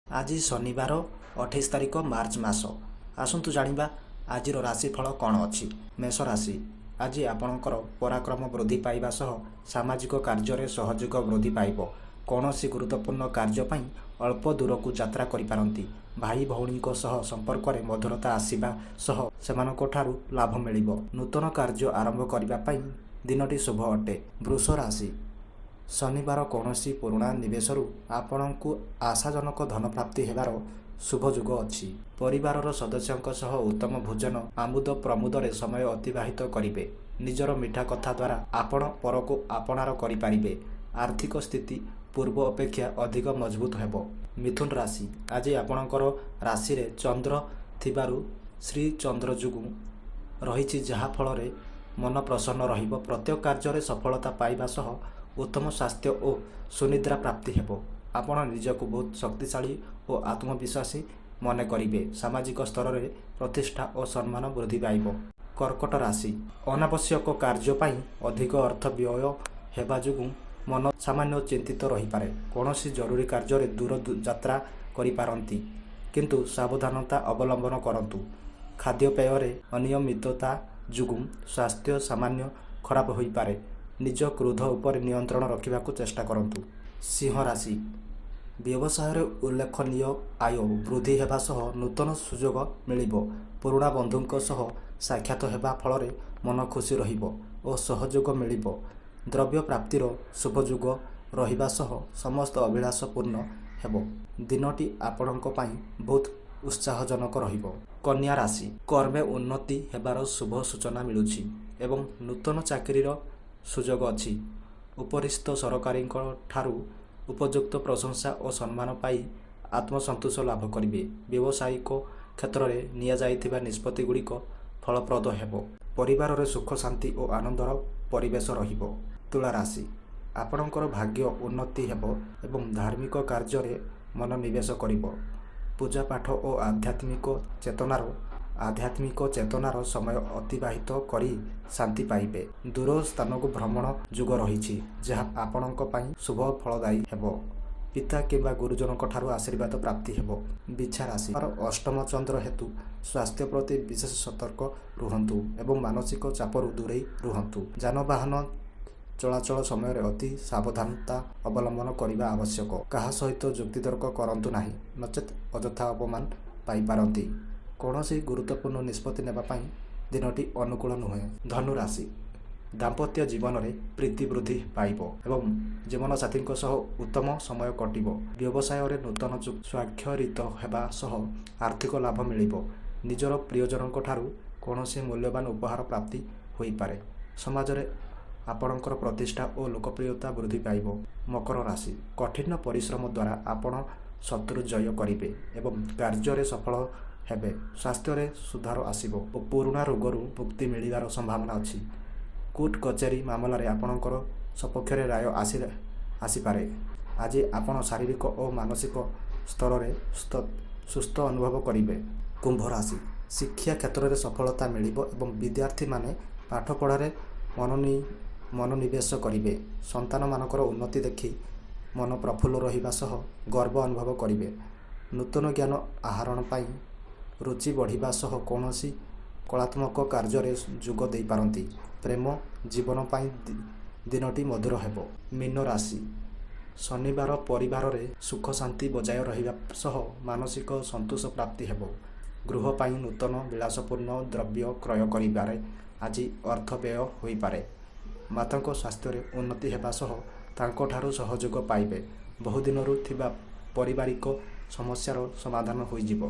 ଆଜି ଶନିବାର 28 ତାରିଖ ମାର୍ଚ୍ଚ ମାସ। ଆସନ୍ତୁ ଜାଣିବା ଆଜିର ରାଶିଫଳ କ'ଣ ଅଛି। ମେଷ ରାଶି, ଆଜି ଆପଣଙ୍କର ପରାକ୍ରମ ବୃଦ୍ଧି ପାଇବା ସହ ସାମାଜିକ କାର୍ଯ୍ୟରେ ସହଯୋଗ ବୃଦ୍ଧି ପାଇବ। କୌଣସି ଗୁରୁତ୍ୱପୂର୍ଣ୍ଣ କାର୍ଯ୍ୟ ପାଇଁ ଅଳ୍ପ ଦୂରକୁ ଯାତ୍ରା କରିପାରନ୍ତି। ଭାଇ ଭଉଣୀଙ୍କ ସହ ସମ୍ପର୍କରେ ମଧୁରତା ଆସିବା ସହ ସେମାନଙ୍କଠାରୁ ଲାଭ ମିଳିବ। ନୂତନ କାର୍ଯ୍ୟ ଆରମ୍ଭ କରିବା ପାଇଁ ଦିନଟି ଶୁଭ ଅଟେ। ବୃଷ ରାଶି, ଶନିବାର କୌଣସି ପୁରୁଣା ନିବେଶରୁ ଆପଣଙ୍କୁ ଆଶାଜନକ ଧନ ପ୍ରାପ୍ତି ହେବାର ଶୁଭ ଯୋଗ ଅଛି। ପରିବାରର ସଦସ୍ୟଙ୍କ ସହ ଉତ୍ତମ ଭୋଜନ, ଆମୋଦ ପ୍ରମୋଦରେ ସମୟ ଅତିବାହିତ କରିବେ। ନିଜର ମିଠା କଥା ଦ୍ୱାରା ଆପଣ ପରକୁ ଆପଣାର କରିପାରିବେ। ଆର୍ଥିକ ସ୍ଥିତି ପୂର୍ବ ଅପେକ୍ଷା ଅଧିକ ମଜବୁତ ହେବ। ମିଥୁନ ରାଶି, ଆଜି ଆପଣଙ୍କର ରାଶିରେ ଚନ୍ଦ୍ର ଥିବାରୁ ଶ୍ରୀ ଚନ୍ଦ୍ର ଯୋଗୁଁ ରହିଛି, ଯାହା ଫଳରେ ମନ ପ୍ରସନ୍ନ ରହିବ। ପ୍ରତ୍ୟେକ କାର୍ଯ୍ୟରେ ସଫଳତା ପାଇବା ସହ ଉତ୍ତମ ସ୍ୱାସ୍ଥ୍ୟ ଓ ସୁନିଦ୍ରା ପ୍ରାପ୍ତି ହେବ। ଆପଣ ନିଜକୁ ବହୁତ ଶକ୍ତିଶାଳୀ ଓ ଆତ୍ମବିଶ୍ୱାସୀ ମନେ କରିବେ। ସାମାଜିକ ସ୍ତରରେ ପ୍ରତିଷ୍ଠା ଓ ସମ୍ମାନ ବୃଦ୍ଧି ପାଇବ। କର୍କଟ ରାଶି, ଅନାବଶ୍ୟକ କାର୍ଯ୍ୟ ପାଇଁ ଅଧିକ ଅର୍ଥ ବ୍ୟୟ ହେବା ଯୋଗୁଁ ମନ ସାମାନ୍ୟ ଚିନ୍ତିତ ରହିପାରେ। କୌଣସି ଜରୁରୀ କାର୍ଯ୍ୟରେ ଦୂର ଯାତ୍ରା କରିପାରନ୍ତି, କିନ୍ତୁ ସାବଧାନତା ଅବଲମ୍ବନ କରନ୍ତୁ। ଖାଦ୍ୟପେୟରେ ଅନିୟମିତତା ଯୋଗୁଁ ସ୍ୱାସ୍ଥ୍ୟ ସାମାନ୍ୟ ଖରାପ ହୋଇପାରେ। ନିଜ କ୍ରୋଧ ଉପରେ ନିୟନ୍ତ୍ରଣ ରଖିବାକୁ ଚେଷ୍ଟା କରନ୍ତୁ। ସିଂହ ରାଶି, ବ୍ୟବସାୟରେ ଉଲ୍ଲେଖନୀୟ ଆୟ ବୃଦ୍ଧି ହେବା ସହ ନୂତନ ସୁଯୋଗ ମିଳିବ। ପୁରୁଣା ବନ୍ଧୁଙ୍କ ସହ ସାକ୍ଷାତ ହେବା ଫଳରେ ମନ ଖୁସି ରହିବ ଓ ସହଯୋଗ ମିଳିବ। ଦ୍ରବ୍ୟ ପ୍ରାପ୍ତିର ଶୁଭ ଯୋଗ ରହିବା ସହ ସମସ୍ତ ଅଭିଳାଷ ପୂର୍ଣ୍ଣ ହେବ। ଦିନଟି ଆପଣଙ୍କ ପାଇଁ ବହୁତ ଉତ୍ସାହଜନକ ରହିବ। କନ୍ୟା ରାଶି, କର୍ମେ ଉନ୍ନତି ହେବାର ଶୁଭ ସୂଚନା ମିଳୁଛି ଏବଂ ନୂତନ ଚାକିରିର ସୁଯୋଗ ଅଛି। ଉପରିସ୍ଥ ସରକାରୀଙ୍କ ଠାରୁ ଉପଯୁକ୍ତ ପ୍ରଶଂସା ଓ ସମ୍ମାନ ପାଇ ଆତ୍ମସନ୍ତୋଷ ଲାଭ କରିବେ। ବ୍ୟବସାୟିକ କ୍ଷେତ୍ରରେ ନିଆଯାଇଥିବା ନିଷ୍ପତ୍ତି ଗୁଡ଼ିକ ଫଳପ୍ରଦ ହେବ। ପରିବାରରେ ସୁଖ, ଶାନ୍ତି ଓ ଆନନ୍ଦର ପରିବେଶ ରହିବ। ତୁଳା ରାଶି, ଆପଣଙ୍କର ଭାଗ୍ୟ ଉନ୍ନତି ହେବ ଏବଂ ଧାର୍ମିକ କାର୍ଯ୍ୟରେ ମନୋନିବେଶ କରିବ। ପୂଜା ପାଠ ଓ ଆଧ୍ୟାତ୍ମିକ ଚେତନାର ସମୟ ଅତିବାହିତ କରି ଶାନ୍ତି ପାଇବେ। ଦୂର ସ୍ଥାନକୁ ଭ୍ରମଣ ଯୋଗ ରହିଛି, ଯାହା ଆପଣଙ୍କ ପାଇଁ ଶୁଭ ଫଳଦାୟୀ ହେବ। ପିତା କିମ୍ବା ଗୁରୁଜନଙ୍କ ଠାରୁ ଆଶୀର୍ବାଦ ପ୍ରାପ୍ତି ହେବ। ବିଛା ରାଶି, ଅଷ୍ଟମ ଚନ୍ଦ୍ର ହେତୁ ସ୍ୱାସ୍ଥ୍ୟ ପ୍ରତି ବିଶେଷ ସତର୍କ ରୁହନ୍ତୁ ଏବଂ ମାନସିକ ଚାପରୁ ଦୂରେଇ ରୁହନ୍ତୁ। ଯାନବାହନ ଚଳାଚଳ ସମୟରେ ଅତି ସାବଧାନତା ଅବଲମ୍ବନ କରିବା ଆବଶ୍ୟକ। କାହା ସହିତ ଯୁକ୍ତିତର୍କ କରନ୍ତୁ ନାହିଁ, ନଚେତ୍ ଅଯଥା ଅପମାନ ପାଇପାରନ୍ତି। କୌଣସି ଗୁରୁତ୍ୱପୂର୍ଣ୍ଣ ନିଷ୍ପତ୍ତି ନେବା ପାଇଁ ଦିନଟି ଅନୁକୂଳ ନୁହେଁ। ଧନୁ ରାଶି, ଦାମ୍ପତ୍ୟ ଜୀବନରେ ପ୍ରୀତି ବୃଦ୍ଧି ପାଇବ ଏବଂ ଜୀବନସାଥୀଙ୍କ ସହ ଉତ୍ତମ ସମୟ କଟିବ। ବ୍ୟବସାୟରେ ନୂତନ ସ୍ୱାକ୍ଷରିତ ହେବା ସହ ଆର୍ଥିକ ଲାଭ ମିଳିବ। ନିଜର ପ୍ରିୟଜନଙ୍କ ଠାରୁ କୌଣସି ମୂଲ୍ୟବାନ ଉପହାର ପ୍ରାପ୍ତି ହୋଇପାରେ। ସମାଜରେ ଆପଣଙ୍କର ପ୍ରତିଷ୍ଠା ଓ ଲୋକପ୍ରିୟତା ବୃଦ୍ଧି ପାଇବ। ମକର ରାଶି, କଠିନ ପରିଶ୍ରମ ଦ୍ୱାରା ଆପଣ ଶତ୍ରୁ ଜୟ କରିବେ ଏବଂ କାର୍ଯ୍ୟରେ ସଫଳ ହେବେ। ସ୍ୱାସ୍ଥ୍ୟରେ ସୁଧାର ଆସିବ ଓ ପୁରୁଣା ରୋଗରୁ ମୁକ୍ତି ମିଳିବାର ସମ୍ଭାବନା ଅଛି। କୋର୍ଟ କଚେରୀ ମାମଲାରେ ଆପଣଙ୍କର ସପକ୍ଷରେ ରାୟ ଆସିପାରେ। ଆଜି ଆପଣ ଶାରୀରିକ ଓ ମାନସିକ ସ୍ତରରେ ସୁସ୍ଥ ଅନୁଭବ କରିବେ। କୁମ୍ଭ ରାଶି, ଶିକ୍ଷା କ୍ଷେତ୍ରରେ ସଫଳତା ମିଳିବ ଏବଂ ବିଦ୍ୟାର୍ଥୀମାନେ ପାଠପଢ଼ାରେ ମନୋନିବେଶ କରିବେ। ସନ୍ତାନମାନଙ୍କର ଉନ୍ନତି ଦେଖି ମନ ପ୍ରଫୁଲ୍ଲ ରହିବା ସହ ଗର୍ବ ଅନୁଭବ କରିବେ। ନୂତନ ଜ୍ଞାନ ଆହରଣ ପାଇଁ ରୁଚି ବଢ଼ିବା ସହ କୌଣସି କଳାତ୍ମକ କାର୍ଯ୍ୟରେ ଯୋଗ ଦେଇପାରନ୍ତି। ପ୍ରେମ ଜୀବନ ପାଇଁ ଦିନଟି ମଧୁର ହେବ। ମୀନ ରାଶି, ଶନିବାର ପରିବାରରେ ସୁଖ ଶାନ୍ତି ବଜାୟ ରହିବା ସହ ମାନସିକ ସନ୍ତୋଷ ପ୍ରାପ୍ତି ହେବ। ଗୃହ ପାଇଁ ନୂତନ ବିଳାସପୂର୍ଣ୍ଣ ଦ୍ରବ୍ୟ କ୍ରୟ କରିବାରେ ଆଜି ଅର୍ଥ ବ୍ୟୟ ହୋଇପାରେ। ମାତାଙ୍କ ସ୍ୱାସ୍ଥ୍ୟରେ ଉନ୍ନତି ହେବା ସହ ତାଙ୍କଠାରୁ ସହଯୋଗ ପାଇବେ। ବହୁଦିନରୁ ଥିବା ପାରିବାରିକ ସମସ୍ୟାର ସମାଧାନ ହୋଇଯିବ।